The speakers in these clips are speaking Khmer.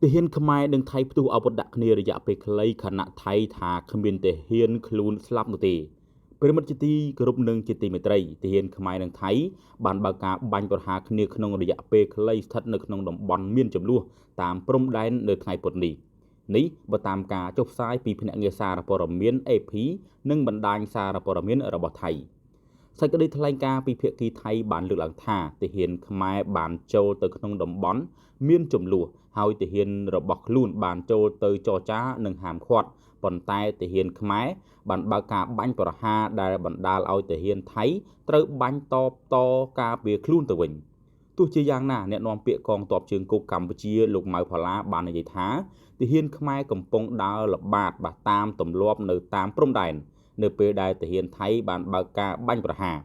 ទាហានខ្មែរនិងថៃផ្ទុះអាវុធដាក់គ្នារយៈពេលខ្លីខណៈថៃថាគ្មានទាហានខ្លួនស្លាប់នោះទេប្រិយមិត្តជាទីគោរពនិងជាទីមេត្រីទាហានខ្មែរនិងថៃបានបើកការបាញ់ប្រហារគ្នាក្នុងរយៈពេលខ្លីស្ថិតនៅក្នុងតំបន់មានចំនួនតាមព្រំដែននៅថ្ងៃពុធនេះនេះបើតាមការចុះផ្សាយពីភ្នាក់ងារសារព័ត៌មាន AP និងបណ្ដាញសារព័ត៌មានរបស់ថៃសេចក្តីថ្លែងការណ៍ពីភាគីថៃបានលើកឡើងថាទាហានខ្មែរបានចូលទៅក្នុងតំបន់មានចំនួនហើយទាហានរបស់ខ្លួនបានចូលទៅចរចានិងហាមឃាត់ប៉ុន្តែទាហានខ្មែរបានបើកការបាញ់ប្រហារដែលបណ្ដាលឲ្យទាហានថៃត្រូវបាញ់តបតការពារខ្លួនទៅវិញទោះជាយ៉ាងណាអ្នកនាំពាក្យកងទ័ពជើងគោកកម្ពុជាលោកម៉ៅផល្លាបាននិយាយថាទាហានខ្មែរកំពុងដើរល្បាតបាទតាមទម្លាប់នៅតាមព្រំដែននៅពេលដែលទាហានថៃបានបើកការបាញ់ប្រហារ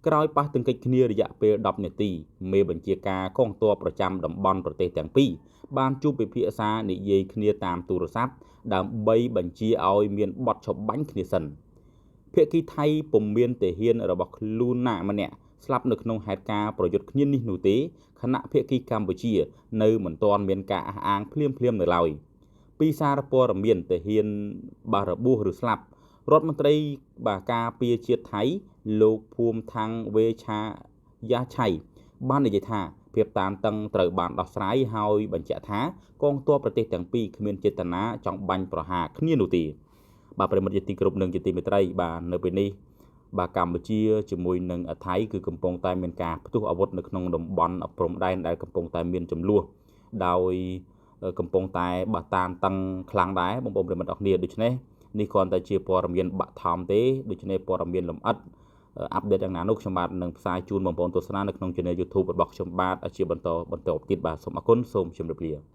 ក្រោយប៉ះទង្គិចគ្នារយៈពេល10នាទីមេបញ្ជាការកងទ័ពប្រចាំតំបន់ប្រទេសទាំងពីរបានជួបពិភាក្សានិយាយគ្នាតាមទូរស័ព្ទដើម្បីបញ្ជាឲ្យមានបទឈប់បាញ់គ្នាសិនភាគីថៃពុំមានទាហានរបស់ខ្លួនណាម្នាក់ស្លាប់នៅក្នុងហេតុការណ៍ប្រយុទ្ធគ្នានេះនោះទេខណៈភាគីកម្ពុជានៅមិនទាន់មានការអះអាងភ្លាមៗនៅឡើយពីសារព័ត៌មានទាហានបារបួសឬស្លាប់រដ្ឋមន្ត្រីបាទការពារជាតិថៃលោកភូមិថាំងវេឆាយ៉ាឆៃបាននិយាយថាភាពតានតឹងត្រូវបានដោះស្រាយហើយបញ្ជាក់ថាកងទ័ពប្រទេសទាំងពីរគ្មានចេតនាចង់បាញ់ប្រហារគ្នានោះទេបាទប្រិយមិត្តជាទីគោរពនិងជាទីមេត្រីបាទនៅពេលនេះបាទកម្ពុជាជាមួយនឹងថៃគឺកំពុងតែមានការផ្ទុះអាវុធនៅក្នុងតំបន់ព្រំដែនដែលកំពុងតែមានចំនួនដោយកំពុងតែបាទតានតឹងខ្លាំងដែរបងប្អូនប្រិយមិត្តអរគ្នាដូច្នេះនេះគ្រាន់តែជាព័ត៌មានបាក់ថមទេដូច្នេះព័ត៌មានលម្អិតអាប់ដេតយ៉ាងណានោះខ្ញុំបាទនឹងផ្សាយជូនបងប្អូនទស្សនានៅក្នុង Channel YouTube របស់ខ្ញុំបាទជាបន្តបន្តទៀតបាទសូមអរគុណសូមជម្រាបលា។